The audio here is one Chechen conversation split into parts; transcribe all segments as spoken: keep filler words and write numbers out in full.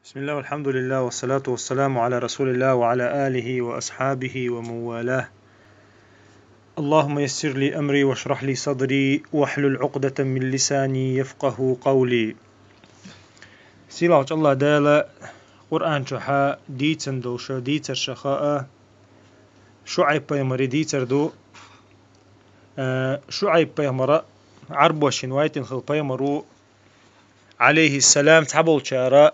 بسم الله والحمد لله والصلاة والسلام على رسول الله وعلى آله وأصحابه ومن والاه. اللهم يسر لي أمري واشرح لي صدري واحلل عقدة من لساني يفقه قولي. Сийлахьчу Аллах Дала Къуръан чохьа дийцина долуш дийцаршаха а ШуӀайб пайхамаре дийцар ду. Э, ШуӀайб пайхамара Ӏарбошна вайтина хилла пайхамар ву, Ӏалайхиссалам, цхьаболчара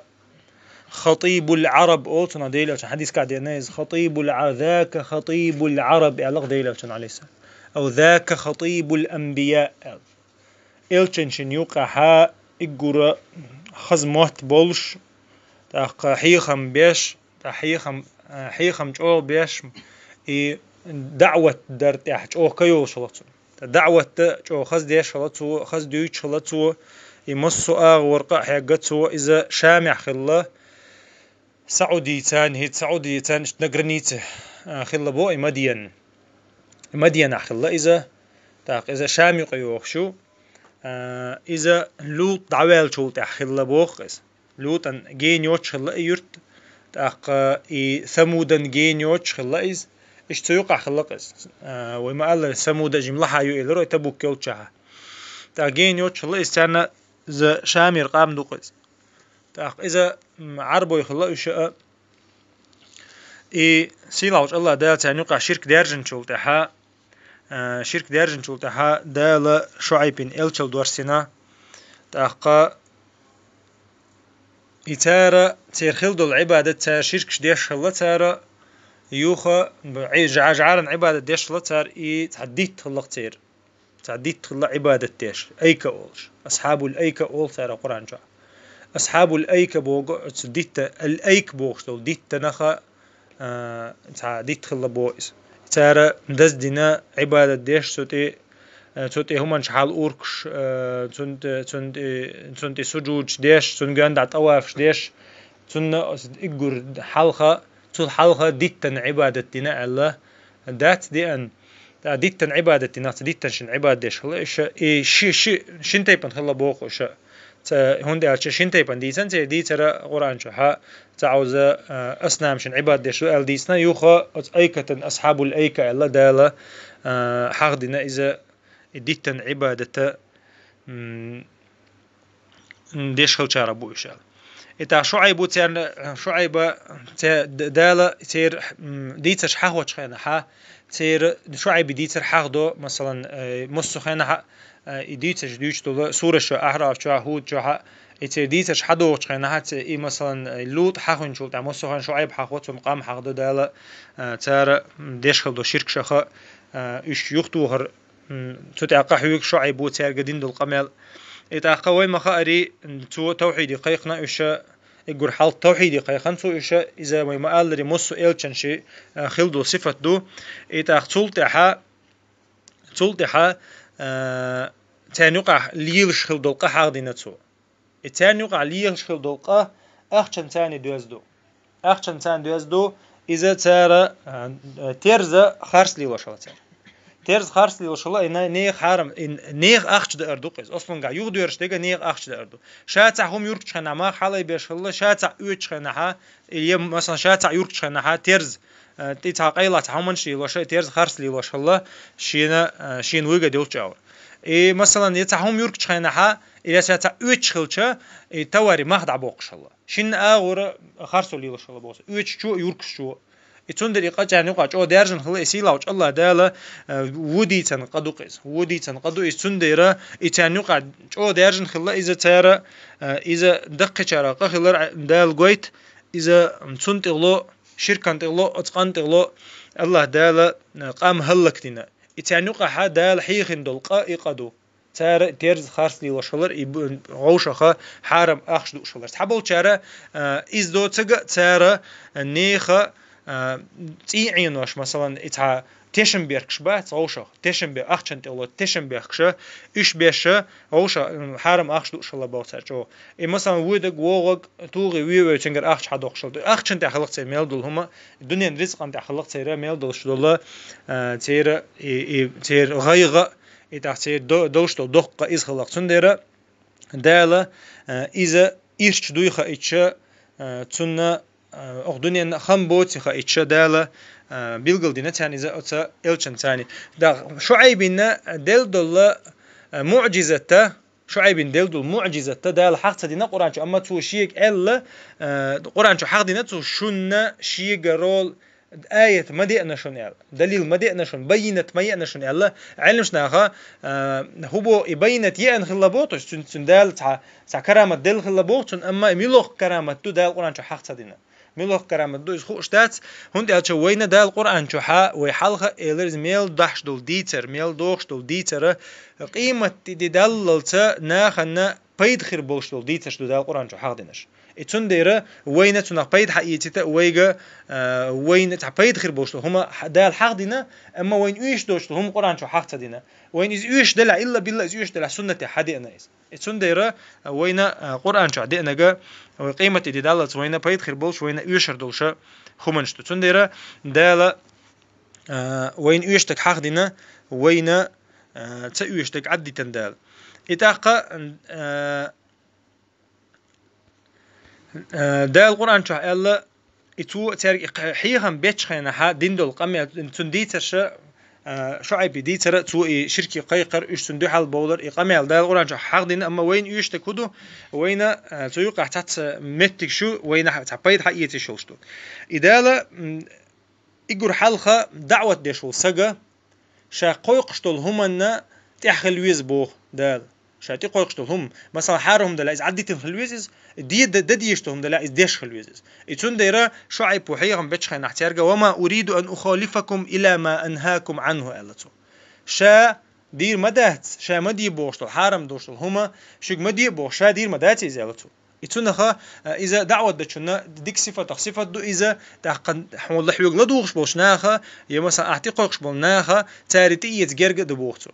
Хатибул Ӏараб олу цунах, Делан Элчан хьадисехь деана иза, Хатибул Ӏа-, «Зака хатибул Ӏараб», аьлла Делан Элчан, Ӏалайхиссалам. Ау «Зака хатибул анбия», аьлла. Элчаншна юкъахьа иггура хаза мотт болуш, тӀаккха хьехам беш, тӀаккха хьехам, хьехам чӀогӀа беш, и даӀват дар тӀехь чӀогӀа кайолуш хилла цо. ТӀаккха даӀват чӀогӀа хаза деш хилла цо, хаза дуьйцуш хилла цо, и массо а агӀор къа а хьегна цо, иза Шамехь хилла, Саудийцан, хӀинца Саудийцан иштта на границе, а, хилла бо и Мадьян. Мадьянахь хилла иза, тӀаккха иза Шам юкъа йогӀуш ю, а, иза ЛутӀ дӀаваьллачул тӀаьхьа хилла боху иза. ЛутӀан гена йоцуш хилла и юрт, тӀаккха и Самудан гена йоцуш хилла иза. Иштта цу юкъахь хилла иза. А, вай ма-аллара, Самуда жимма лахьа ю элира вай Табук йолччохьа. ТӀаккха гена йоцуш хилла иза, царна иза Шамера къам ду иза. ТӀаккха иза, м, Ӏарбой хилла уьш а. И сийлахьчу Аллах Дала царна юкъахь ширк даьржинчул тӀаьхьа, а, ширк даьржинчул тӀаьхьа Дала ШуӀайбин элчал доссина. ТӀаккха и цара, церан хилла долу Ӏибадат, цара ширкаш деш хилла цара, юха, б-, Ӏи-, жа-, жӀаран Ӏибадат деш хилла цара, и цхьа дитт хилла церан. Цхьа дитт хилла Ӏибадат деш, айка олуш. Асхьабул айка олу цара Къуръан чохь. Асхьабул айка боху оцу дитта, ал-айк бохуш долу диттанах а, цхьа дитт хилла боху иза. Цара даздина Ӏибадат деш, цу тӀе, цу тӀе хӀуманаш хьалауркуш, а, цунна тӀе, цунна тӀе, цунна тӀе сужудаш деш, цунна гоьнда тӀавафаш деш, цунна оцу иггур хьалха, цул хьалха диттана Ӏибадат дина аьлла, дац деана. ТӀаккха диттан Ӏибадат динах, цу диттаншна Ӏибадат деш хилла уьш, и ши, ши, шин тайпана хилла боху уьш. Ца, хӀунда аьлча шин тайпана дийцина церан дийцар Къуръан чохь, цхьа Ӏовза, а, аснамшна Ӏибадат деш ду аьлла дийцина, юха оцу айкатан, асхьабул айка аьлла Дала, а, хьахдина иза, и диттан Ӏибадата, м, деш хилчарах бу уьш аьлла. И тӀаккха ШуӀайб ву церан, ШуӀайба це-, Д-, Дала церан, м, дийцарш хьахочу хенахь, церан ШуӀайби дийцар хьахдо, масалан, э, массо а хенахь, э, и дийцарш дуьйцуш долу сураш Ахьраф чохь, ХӀуд чохь, и церан дийцарш хьадохучу хенахь, це-, и, масалан, э, ЛутӀ хьахинчул тӀаьхьа массо а хенахь ШуӀайб хьахо, цунна къам хьахдо Дала, э, цара, м, деш хилла долу ширкашаха, э, уьш юхатохар М, цу тӀехь къахьоьгуш шу Ӏайбу цаьрга дина долу къамел. И тӀаккха вай ма хаарий, цо тавхьиде кхайкхина уьш, и гур хьалт тавхьиде кхайкхина цо уьш, иза вай ма-алларе, массо а элчанши, а, хила долу сифат ду. И тӀаккха цул тӀаьхьа, цул тӀаьхьа, а, царна юкъахь лелаш хила долу къа хьахдина цо. И царна юкъахь лелаш хила долу къа ахчанца царна доьзна ду. Ахчанца царна доьзна ду, иза цара, а, терза харц лелош хилла цара. Терза харц лелош хилла, и не-, нехан хьарам, и нехан ахча даар ду-кх иза. Аслунгахь юхадоьрзуш дерг нехан ахча даар ду. Ша цхьа хӀума юркучу хенахь, мах хьалайбеш хилла, ша цхьа оьцучу хенахь, или, масалан, ша цхьа юркучу хенахь, терза, а, тӀе цхьа къайла цхьа хӀуманаш лелош, терза харц лелош хилла, шена, а, шена выгода йолчу агӀор. И, масалан, я цхьа хӀума юркучу хенахь, или ша цхьа оьцуш хилча, и товаре мах дӀабоккхуш хилла. Шинна агӀора харцо лелаш хилла боху, оьцучо а, юркучо а. И цундела и къа царна юкъахь чӀогӀа даьржина хилла, и сийлахьчу Аллах Дала, а, ву дийцан къа ду-кх иза. Ву дийцан къа ду иза, цундела и царна юкъахь чӀогӀа даьржина хилла иза цара, а, иза даккхичарах къа хилар Дала гойту, иза цунна тӀехула, ширкан тӀехула, оцу къан тӀехула Аллах Дала, а, къам хӀаллакдина. И царна юкъахь Дала хьехина долу къа и къа ду. Цара терза харц лелош хилар, и бу-, вовшаха хьарам ахча дууш хилар. Цхьаболчара, а, иза доцург а цара нехан, а, цӀий Ӏенош, масалан, и цхьа тешам бехкаш бац вовшах, тешам бе-, ахчан тӀехула тешам бехкаша, уьш беша, вовша, м, хьарам ахча дууш хилла боху цара чӀогӀа. И, масалан, вуьйдаг, вогӀаг, тугӀи вуьйвей цуьнгара ахча хьадоккхуш хилла. Ахчан тӀехь хилла-кх церан мел долу хӀума, дуьненан рицкъан тӀехь хилла-кх церан мел долуш долу, а, церан и, и церан гӀайгӀа, и тӀаккха церан до-, долуш долу доккха иза хилла-кх. Цундела Дала, а, иза ирча дуй хаийтча, Э, цунна, э, оха дунен хам боци хаича Дала, э, билгал дина царна иза оца элчан царна. Да, ШуӀайбина делдолла, э, муӀжизата, ШуӀайбин делдул муӀжизата Дала хьахца дина Къуръан чу, амма цу шиег элла, э, Къуръан чу хьахдина цу шунна шиегарол аят ма деана шун аьлла. Далил ма деана шун, байинат ма еана шун аьлла. Ӏелмаш наха, э, хубо и байинат еана хилла бо, то есть цун, цун Дала ца, ца карамат дел хилла бо, цун амма и милох карамат ду Дала Къуръан чу хьахца дина. Милох карамат ду из хуш дац, хӀунда аьлча вайна Дала Къуръан чу хьа, вай хьалха элар из мел дахш дол дийцар, мел дохш дол дийцара, къимат ди даллалца наханна пайда хир болш дол дийцарш ду Дала Къуръан чу хьахдинаш. И цундера вайна цунах пайда хьаийцита вайга, а, вайна ца пайда хир болш дол хӀума ха-, Дала хьахдина, амма вайна уьш дош дол хӀума Къуръан чу хьахца дина. Вайна из уьш даля, илла билла из уьш даля, суннате хьадеана из. И цундера вайна, а, Къуръан чу деанага, вай къимат ди даллалца вайна пайда хир болш, вайна уьшар долша хӀуманш ду. Цундера Дала, а, вайна уьштаг хьахдина, вайна, а, ца уьштаг Ӏаддитан Дала. И тӀаккха, а, Э, Дала Къуръан чу аьлла, и цу церг и кх-, хьехам бечхайна хьа дин дол къамел, цун дийцарша, э, ШуӀайби дийцара, цу и ширки кхайкхар, уьш цун дуьхьал бовлар, и къамел Дала Къуръан чу хьахдина, амма вайна уьштаг хӀуду, вайна, э, цу юкъа цаца меттиг шу, вайна хьа-, ца пайда хьаэци шулш ду. И Дала, м, Игур хьалха даӀват деш вол сага, ша кхойкхуш долу хӀуманна тӀехь хила веза боху Дала. Ша тӀе кхойкхуш долу хӀума, масала, хьара хӀума дале, иза Ӏаддитина хила веза иза, де-, де-, де дезаш долу хӀума дале, иза деш хила веза иза. И цундела ШуӀайб ву хьехам бечхайнахь церга: «Ва ма уриду ан ухалифакум ила ма анхакум анху», аьлла цо. Ша дийр ма дац, ша ма де бохуш долу, хьарам долуш долу хӀума, шуьга ма де бохуш, ша дийр ма дац иза, аьлла цо. И цунаха, а, иза даӀват дачунна дика сифатах сифат ду иза, тӀаккха хьуна хьоьга ладугӀуш болчу наха, я, масала, ахь тӀекхойкхуш болу наха, цаьрга тӀеэца герга а ду боху цо.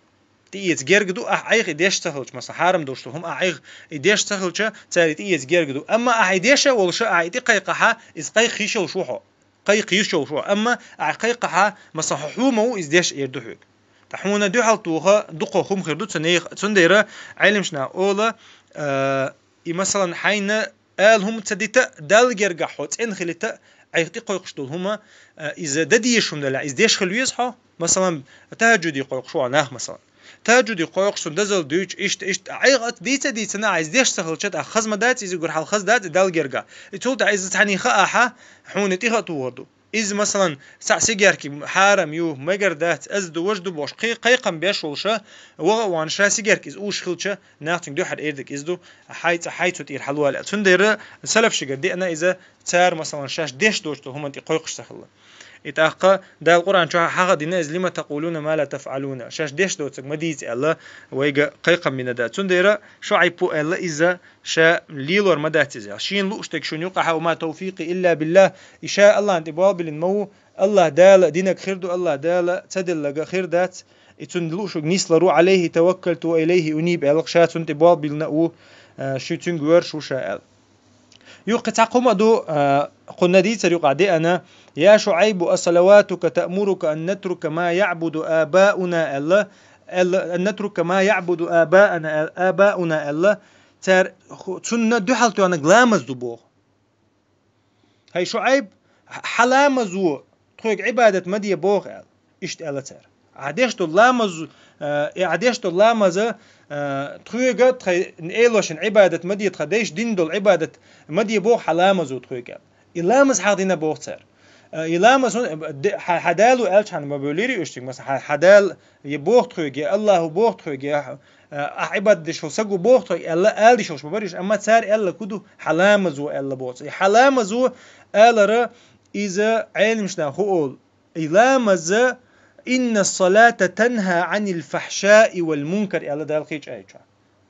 ТӀеэца герга ду, ахь Ӏайха и деш ца хилча, масала, хьарам долуш долу хӀума ахь Ӏайха и деш ца хилча, цаьрга тӀеэца герга ду. Амма ахь и деша а волуша, ахь и тӀекхайкхахьа, иза кхайкха йиш йолуш ву хьо. Кхайкха йиш йолуш ву. Амма ахь кхайкхахьа, масала, хьо хьума ву, иза деш эр ду хьоьга. Ткъа хьуна дуьхьал тоха дукха хӀума хир ду цу нех-, цундела Ӏелимаш наха ола, а, и, масалан, хьайна ала хӀума ца дита, Далла гергахь хьо цӀена хилита, Ӏайха тӀекхойкхуш долу хӀума, а, иза дан дезаш хӀума далахь, иза деш хила веза хьо, масалан, тахӀаджуде кхойкхуш ву нах, масалан. ТахӀаджуде кхойкхуш, цунна дозалла дуьйцуш, иштта, иштта, Ӏайха аца дийца а дийцина, а, иза деш ца хилча, тӀаккха хаза ма дац, иза гур хьал хаза дац, и Далла гергахь. И цул тӀаьхьа иза цхьаьний хаа ахьа, хьуна тӀехаа тухур ду. Иза, масалан, цхьаъ сигарки хьарам ю, мегар дац, аз ду, важа ду бохуш, кхе-, кхайкхам беш волуша, ваха а вахана, ша сигарки иза уш хилча, нах цуьнга дуьхьара эрдиг иза ду, хьай цӀа хьай цу тӀера хьалвала. Цундела салафшигара деана иза, цара, масалан, шаьш деш доцу хӀуманна тӀе кхойкхуш ца хилла. И тӀаккха Дала Къуръан чохь хьаха дина иза: «Лима такъулуна ма ла тафъалуна». Шаьш деш доцург ма дийца аьлла, вайга кхайкхам бина да. Цундела ШуӀайб ву аьлла иза, ша лелор ма дац иза. Шена лууш дерг шуна юкъахь: «Ва ма тавфикъи илла биллахь». И ша Аллахьна тӀе болх биллина ма ву, Аллахь Дала динарг хир ду, Аллахь Дала ца делларг хир дац, и цунна лууш верг нислур ву, «Ӏалайхи таваккалту ва илайхи униб», аьлла, ша цунна тӀе болх биллина а ву, а, шу цуьнга воьрзуш ву ша аьлла. Юха цхьа кхума а ду, а, кхунна дийцар юкъахь деана: «Я ШуӀайбу, асалаватука таъмурука ан натрука ма яъбуду абауна», аьлла, аьлла, «ан натрука ма яъбуду абаана», абауна аьлла, цара ху-, цунна дуьхьал тоьхнарг ламаз ду боху. «ХӀай ШуӀайб, хьан ламазо тхоьга Ӏибадат ма де боху», аьлла. Иштта аьлла цара. Ахь деш долу ламаз, э, и ахь деш долу ламаза, э, тхоьга тхайн элошна Ӏибадат ма де, тхан дайша дина долу Ӏибадат ма де боху хьан ламазо тхоьга, аьлла. И ламаз хьахдина боху цара. Э, и ламаз хӀун, э, де-, хьан, хьан Дала ву аьлча хьан ма бевллий уьш цига, масала, хьан, хьан Дала я боху тхоьга, я Аллахь ву боху тхоьга, я, э, ахь Ӏибадат деш волу саг ву боху тхоьга аьлла, ала деш волуш ма бара уьш, амма цара аьлла кху ду, хьан ламазо аьлла боху цара. И хьан ламазо алара иза Ӏелимаш наха хӀу олу. И ламаз: «Инна салата танха Ӏанил фахьшаи вал мункар», аьлла Дала кхечу аят чохь.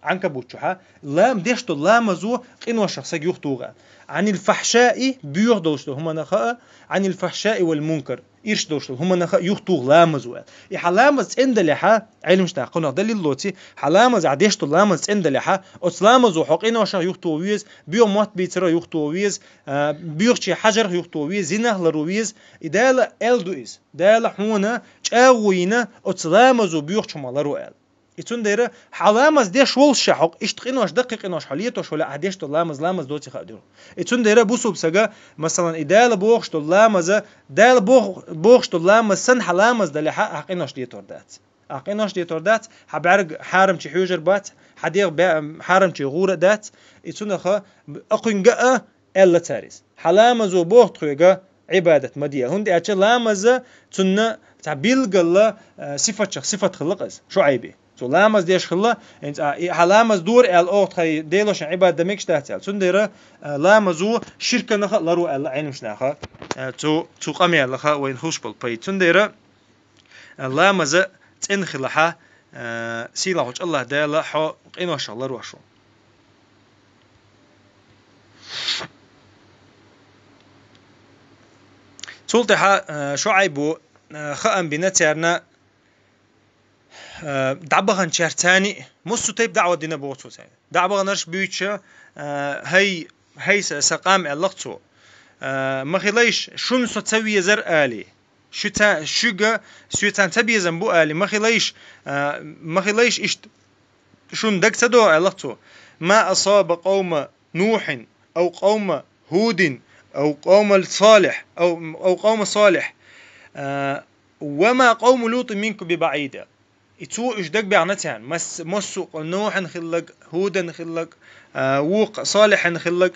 Ӏанкабут чохь. Лам-, деш долу ламазо къиношах саг юхатуху. «Ӏанил фахьшаи», боьха долуш долу хӀуманах а, «Ӏанил фахьшаи вал мункар», ирча долуш долу хӀуманах а юхатуху ламазо аьлла. И хьан ламаз цӀена далехьа, Ӏелимаш наха кхунах далил лоций, хьан ламаз, ахь деш долу ламаз цӀена далехьа, оцу ламазо хьо къиношах юхатуху веза, боьха мотт бийцарах юхатуху веза, а, боьхачийн хьажарх юхатуху веза, зинах лару веза, и Дала аьлла ду иза. Дала хьуна чӀагӀо йина оцу ламазо боьхачу хӀумах ларо аьлла. И цундера хьа ламаз деш волуш ша хьо, иштта къинош, даккхий къинош хьо летош вала, ахьа деш долу ламаз, ламаз доций хаа дуьйна. И цундера бусулба сага, масалан, и Дала бохуш долу ламаза, Дала бох-, бохуш долу ламаз санна хьа ламаз далехьа, ахьа къинош летор дац. Ахьа къинош летор дац, хьа бӀаьрг хьарамче хьоьжур бац, хьа дегӀ бӀа-, хьарамче гӀура дац. И цунаха акхуьнга а аьлла цара иза. Хьа ламазо боху тхоьга Ӏибадат ма де. ХӀунда аьлча ламаза цунна цхьа билггала, а, сифатчах сифат хилла-кх иза, ШуӀайби. Цо ламаз деш хилла, хӀинца, а, и хьа ламаз дора аьлла, оха тхайн Делошна Ӏибадат дан мегаш дац аьлла. Цундера, а, ламазо ширканаха а ларо аьлла Ӏеламнаха, а, цу, цу къамелаха вайна хуш болу пай. Цундера, а, ламаза цӀена хилахьа, а, сийлахьчу АллахӀ Дала хьо къиношах ларош ву. Цул тӀаьхьа, а, ШуӀайбо, а, хаам бина царна, а, дӀабаханчаьрца царна, муссу тайпа даӀват дина боху цо царна. ДӀабаханарш буьйцуша, а, хӀай, хӀай са, сан къам аьлла-кх цо. А, ма хилайша, шуна со ца везар али. Шу ца-, шуьга, соьца ца безам бу али, ма хилайша, а, ма хилайша иштта. Шуна дага ца догӀу аьлла-кх цо. Ма асаба къавма Нухьин, ав къавма ХӀудин, ав къавма Салихь, ав, ав къавма Салихь. А, ва ма къавму ЛутӀин минкум би баӀид. И цо уьш дагабаьхна царна, мас-, массо а къа-, Нухьан хиллаг, ХӀудан хиллаг, а, вукху Салихьан хиллаг,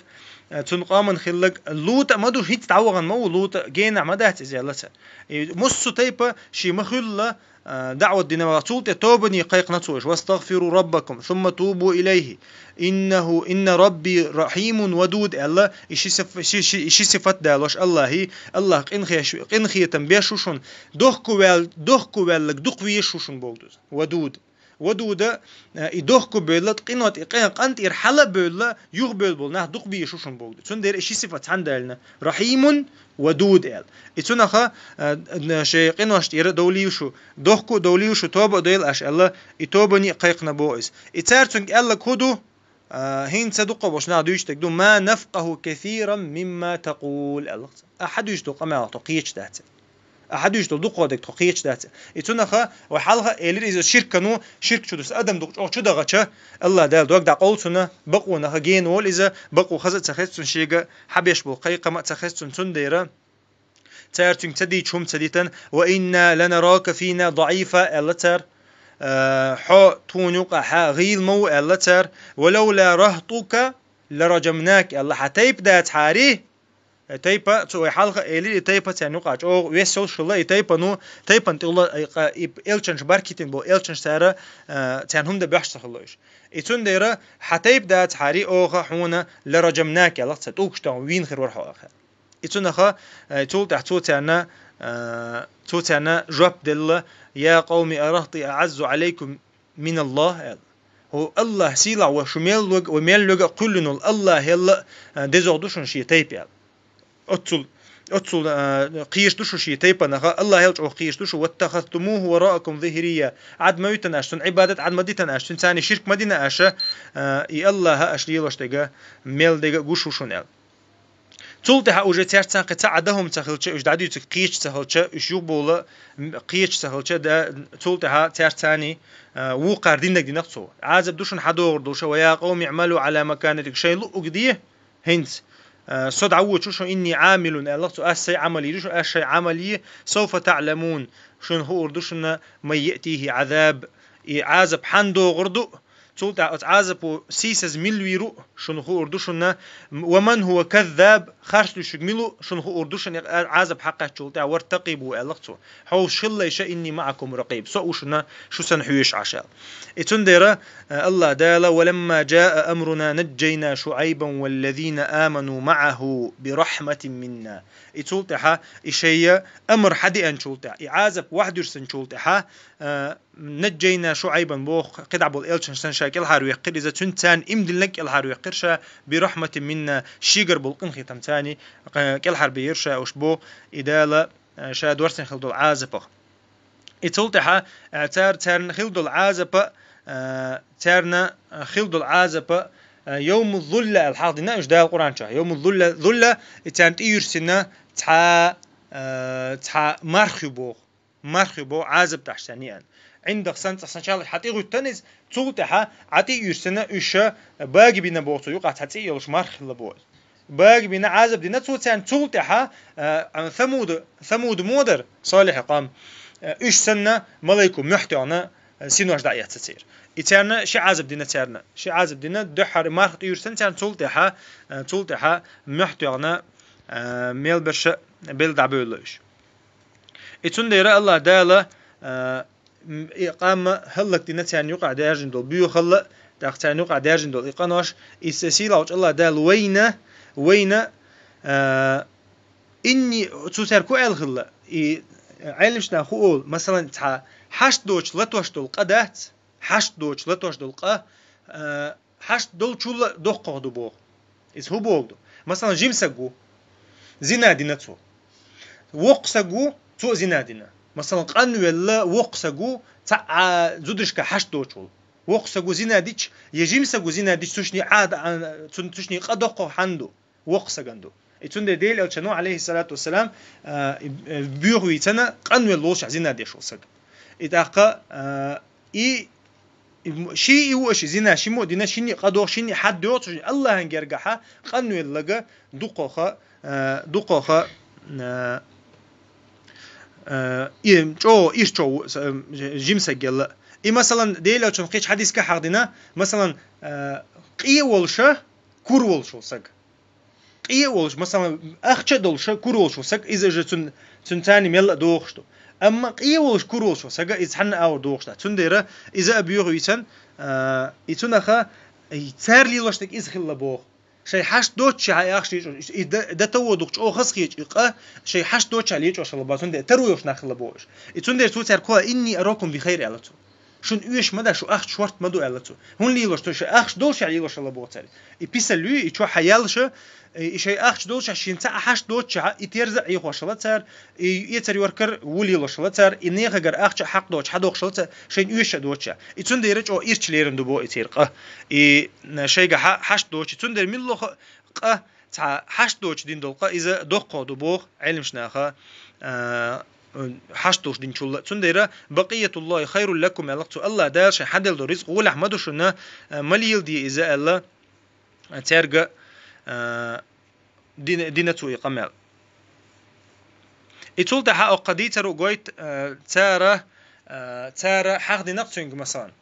а, цунна къоман хиллаг, ЛутӀа ма ду, хӀинца дӀавахана ма ву ЛутӀа, генахь ма дац иза аьлла цара. И массо а тайпа шен ма хуьллу, а, даӀват дина ваха. Цул тӀе тобане кхайкхина цо уьш: «Вастагфиру раббакум, сумма тубу илайхи, иннаху, инна рабби рахьимун вадуд», аьлла, и ши сиф-, ши, ши, и ши сифат далош АллахӀи, АллахӀ къинхеш-, къинхетам беш ву шуна, дохко ваьл-, дохко ваьллаг дукха везаш ву шуна боху иза. Вадуд. Вадуда, э, и дохко бевлла, ткъино тӀе къе-, къан тӀера хьала а бевлла, юха бевлла болу нах дукха безаш ву шуна боху. Цундела и ши сифат цхьаьна далийна: «Рахьимун вадуд», – аьлла. И цунаха, э, н-, шайн къинош тӀера довлийла шу, дохко а довлийла шу, тоба а дойла аша аьлла, и тобане а кхайкхина боху иза. И цара цуьнга аьллаг хӀун ду? А, хӀинца дукха болуш нах дуьйцуш дерг ду: «Ма нафкъаху касиран мимма такъул», – аьлла. Ахьа дуьйцуш долу къамелах тхо кхеташ дац. Ахьа дуьйцуш долу дукхо дерг тхо кхеташ дац. И цунаха вай хьалха а элира иза ширкано, ширк чу дуьсу адам дукха чӀогӀа чу дахача, АллахӀ Дала дог дӀакъовла цунна, бакъонаха гена волу иза, бакъо хаза а ца хеза цунна шега, хьабеш болу кхайкхам а ца хеза цунна, цундела цара цуьнга ца дийцча хӀума ца дитан: «Ва инна ланарака фина даӀифа», – аьлла цара. Э, хьо тхуна юкъахь гӀийла ма ву, аьлла цара. «Ва лавла рахтука ларажамнака», – аьлла, хьан тайпа дацахьара, э, тайпа, цу вай хьалха а элира, и тайпа царна юкъахь чӀогӀа вес йолуш хилла, и тайпано, тайпана тӀехула, э, къа-, и элчанаш баркитина бо, элчанаш цара, э, царна хӀума дан баьхьаш ца хилла уьш. И цундела хьан тайпа дацахьара, оха хьуна ларажамнака, аьлла цара, тӀулгаш тӀехь вийна хир вара хьо, аьлла. И цунаха, э, цул тӀаьхьа цо царна, э, цо царна жоп делла: «Я къавми, арахти аӀаззу Ӏалайкум миналлахӀ», – аьлла. «ХӀу АллахӀ сийлахь ва шу мел луг-, ва мел луга а кхуьллина волу АллахӀел а, э, дезагӀа ду шуна шен тайпа», – аьлла. Оццул, оццул, э, кхийраш ду шу шен тайпанах, АллахӀел чӀогӀа кхийраш ду шу: «Ваттахазтумуху вараакум зихрийя». Ӏад ма ю тан аша, цунна Ӏибадат Ӏад ма ди тан аша, цуьнца царна ширк ма дина аша, э, и АллахӀ аша лелош дерг мел дерг а гуш ву шуна, аьлла. Цул тӀаьхьа уже цаьрца кхин цхьа а дан хӀума ца хилча, уьш дӀадуьйцург кхеташ ца хилча, уьш юхабовла, м, кхеташ ца хилча, да, цул тӀаьхьа цаьрца царний, а, вукхара диннарг динарг цо. Ӏазап ду шуна хьадогӀур долуш: «Ва я къавми, иӀмалу Ӏала маканатикум», шайн луъург де хӀинца, а, со дӀавоьдуш ву шуна, «инни Ӏамилун», аьлла цо, ас сайн Ӏамал йийр ю шуна, ас шайн Ӏамал йи, «савфа таӀламун», шуна хуур ду шуна, «ман яътихи Ӏазаб», и Ӏазап хьанна догӀур ду, цул тӀаьхьа оцу Ӏазапо сийсаз мила вийр ву шуна хуур ду шуна, «ва ман хӀува каззаб», харц дуьшург мила ву шуна хуур ду шуна, Ӏазап хьакхаьччул тӀаьхьа, «вартакъибу», аьлла цо. Хьовсуш хилла аша, «инни маӀакум ракъиб», со а ву шуна, шу санна хьоьжуш Ӏаш аьлла. И цундела, э, АллахӀ Дала: «Ва ламма жаа амруна наджжайна ШуӀайбан валлазина аману маӀаху бирахьматин минна». И цул тӀаьхьа, и шайя амар хьадеанчул тӀаьхьа, и Ӏазап вахьдуьрсанчул тӀаьхьа, э, «Наджжайна ШуӀайбан» боху, кхидӀа болу элчанаш санна ша кӀелхьарваьккхира иза, цуьнца царна иман диллинарг кӀелхьарваьккхира ша, «бирахьматин минна», шегара болу къинхетам царний, э, кӀелхьарбаьхира ша уьш боху, и Дала, э, ша доьрзина хила долу Ӏазапах. И цул тӀаьхьа, э, цара, царна хила долу Ӏазапа, э, царна, э, хила долу Ӏазапа, э, «йовму зулла» аьлла хьахдина уьш Дала Къуръан чохь. «Йовму зулла», зулла, и царна тӀеюьрсина цхьа, э, цхьа марх ю боху. Марх ю боху, Ӏазап дахьаш царна еана. ГӀиндагӀ санна цӀа сначала хьатӀегӀуьттан иза, цул тӀаьхьа Ӏа тӀе а уьйрсина, уьш багабина боху цо юкъахь цхьа цӀе а йолуш мархилла боху иза. Багабина, Ӏазап дина цо царна, цул тӀаьхьа, а, Самуда, Самуда мо дара, Салихьи къам, а, уьш санна малайко муьхь тоьхна, а, синош дӀаэцна церан. И царна ши Ӏазап дина царна. Ши Ӏазап дина, дуьххьара марха тӀе уьйрсина царна, цул тӀаьхьа, а, цул тӀаьхьа муьхь тоьхна, а, мел берш а белла дӀабевлла уьш. И цундела Аллах Дала, а, м, и къам хӀаллакдина царна юкъахь даьржина долу боьхалла, тӀаккха царна юкъахь даьржина долу и къинош, и сийлахьчу Аллах Дала вайна, вайна, а, инни, цу цаьрга хӀун аьлла хилла, и Ӏеламнаха хӀун олу, масалан, цхьа хьашт доцуш латош долу къа дац, хьашт доцуш латош долу къа, а, хьашт долчул а доккхагӀа ду боху. Иза хӀун боху ду? Масалан, жима саг ву, зина дина цо. Воккха саг ву, цо а зина дина. Масалан, къанвелла воккха саг ву, цхьа а зударшка хьашт доцуш волу. Воккха саг ву зина дича, я жима саг ву зина дича, цуьшний Ӏада, а, цун-, цуьшний къа доккхагӀа хьанна ду? Воккха сагана ду. И цундела Делан Элчано, алейхиссалату вассалам, а, и, э, боьха вийцина, къанвелла волуш зина деш волу саг. И тӀаккха, а, и, и м-, ши и ву аша зина, ши мо а дина, шинне а къа доху, шинне а хьад доцуш, Аллахьан гергахьа къанвеллага дукхаха, а, дукхаха, а, а, и чӀогӀа ирчо ву, с-, а, жим саг елла. И, масалан, Делан Элчано кхечу хьадисга хьахдина, масалан, а, къе волуша, кур волуш волу саг. Къе а волуш, масалан, ахча а долуша, кур волуш волу саг, иза уже цун, цун царний мелла а дохуш ду. Амма къе а волуш, кур волуш волу сага иза цхьанна а агӀор дохуш дац. Цундела иза а боьха вийцан, а, и цунаха, и цара лелош дерг иза хилла боху. Шайн хьашт доцчехьа ахча лечкъош, и да-, датаво дукха чӀогӀа хазахеташ и къа, шайн хьашт доцчехьа лечкъош хилла боху, цундела таро йолуш нах хилла боху уьш. И цундела цу цаьрга хӀо: «Инни аракум би хайр», аьлла цо. Шуна оьшуш ма дац, шу ахча шорта ма ду, аьлла цо. ХӀунда лелош ду, шайн ахча долуш а лелош хилла боху цара. И писал ю, и чохь хьаяллаш, и шайн ахча долуш а шена цхьа а хьашт доцчехьа, и терза а Ӏехош хилла цара, и эцар йоркар ву лелош хилла цара, и нехагара ахча а хьакъ доцуш хьадоккхуш хилла цара, шайна оьшуш а доцчехьа. И цундела чӀогӀа ирча лерина ду боху и церан къа. И шайгахьа хьашт доцуш, цундела муьлхха а къа цхьа хьашт доцуш дина долу къа иза доккхагӀа ду боху Ӏеламнаха, а, хьашт долуш динчул а. Цундела бакъиятуллахи хайрул лакум аьлла цо, Аллах Дала шайн хьаделла долу рицкъ гӀолехь ма ду шуна, а, ма леладе иза аьлла, а, цаьрга, а, дина, дина цо и къамел. И цул тӀаьхьа оккха дийцаро гойту, а, цара, а, цара хьахдинарг цуьнга, масалан.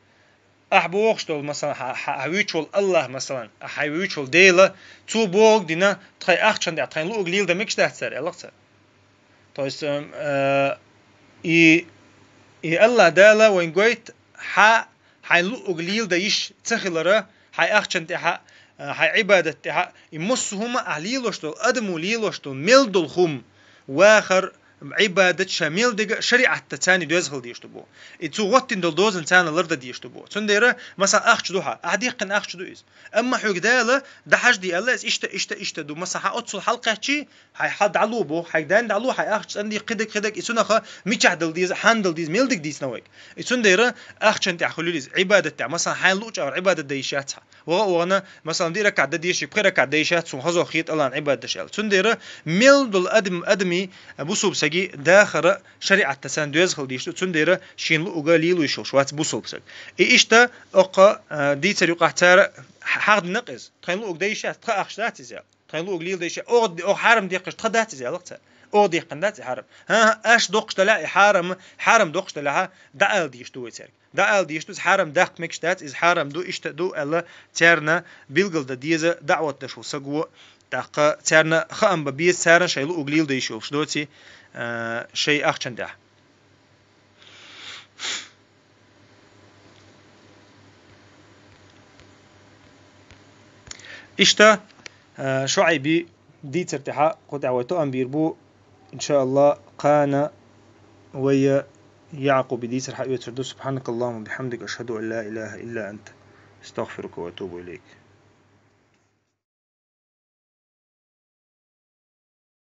Ахьа бохуш долу, масалан, хьа, хьа, хьан вуьйцуш волу Аллах, масалан, хьан вуьйцуш волу Дела, цо бохург дина, тхайн ахчан тӀехь тхайн луъург леладан мегаш дац цара, аьлла цара. То есть, эм, э, и, и Аллах Дала вайн гойту, хьан, хьайн луъург леладан йиш ца хилара, хьайн ахчан тӀехьа, э, хьайн Ӏибадат тӀехьа, и массо хӀума ахь лелош долу, адамо лелош долу, мел долу хӀума, вахар, Ӏибадат ша мел дерг а шариӀатта царна доьзна хила дезаш ду боху. И цо гӀоттина долу дозан царна лардан дезаш ду боху. Цундела, масала, ахча ду хьан, ахьа деккхина ахча ду иза. Амма хьоьга Дала, дӀахьажде аьлла, иза иштта, иштта, иштта ду. Масала, хьан оццул хьалакхаьччий, хьайн хьал дӀало боху, хьайга дан дӀало, хьайн ахча цӀандийккхи дерг, кхидерг, и цунах мичахь дала деза, хьанна дала деза, мел дерг дийцина вайга. И цундела ахчан тӀехь хуьлуьйту иза, Ӏибадат тӀехь. Масала, хьайн луъучу агӀор Ӏибадат дан йиш яц хьан. ВогӀа а вогӀана, масалан, диъ ракаӀат дан дезаш, пхи ракаӀат дан йиш яц суна хазох хеталан Ӏибадат даш аьлла. Цундела мел долу адам, адами, бусулба саги дахара шариӀатта царна доьзна хила дезаш ду, цундела шена луъург лело йиш йолуш вац бусулба саг. И иштта оккха, а, дийцар юкъахь цара хьа-, хьахдина къиза. Тхайн луъург дан йиш яц, тхан ахча дац иза. Тхайн луъург леладан йиш яц, оха, оха хьарам деккхаш тхан дац иза, аьлла цара. Оха деккхина дац и хьарам. ХӀан, аш доккхуш далахь и хьарам, хьарам доккхуш далахь, дӀаала дезаш ду вай цаьрга. ДӀаала дезаш ду, иза хьарам даккха мегаш дац, иза хьарам ду, иштта а ду аьлла, царна билгалдан деза даӀват даш волу саг ву. ТӀаккха царна хаам бан беза, царна шайн луъург леладан йиш йолуш доций, а, шайн ахчан тӀехь. Иштта, а, ШуӀайби дийцар тӀехьа кху тӀехь вай тоам бийр бу, иншааллах, кхана вай Якъуби дийцар хьаоьцур ду. Субхьанакаллахумма бихьамдик, ашхаду ан ла илаха илла ант, астагъфирука ва атубу илайк.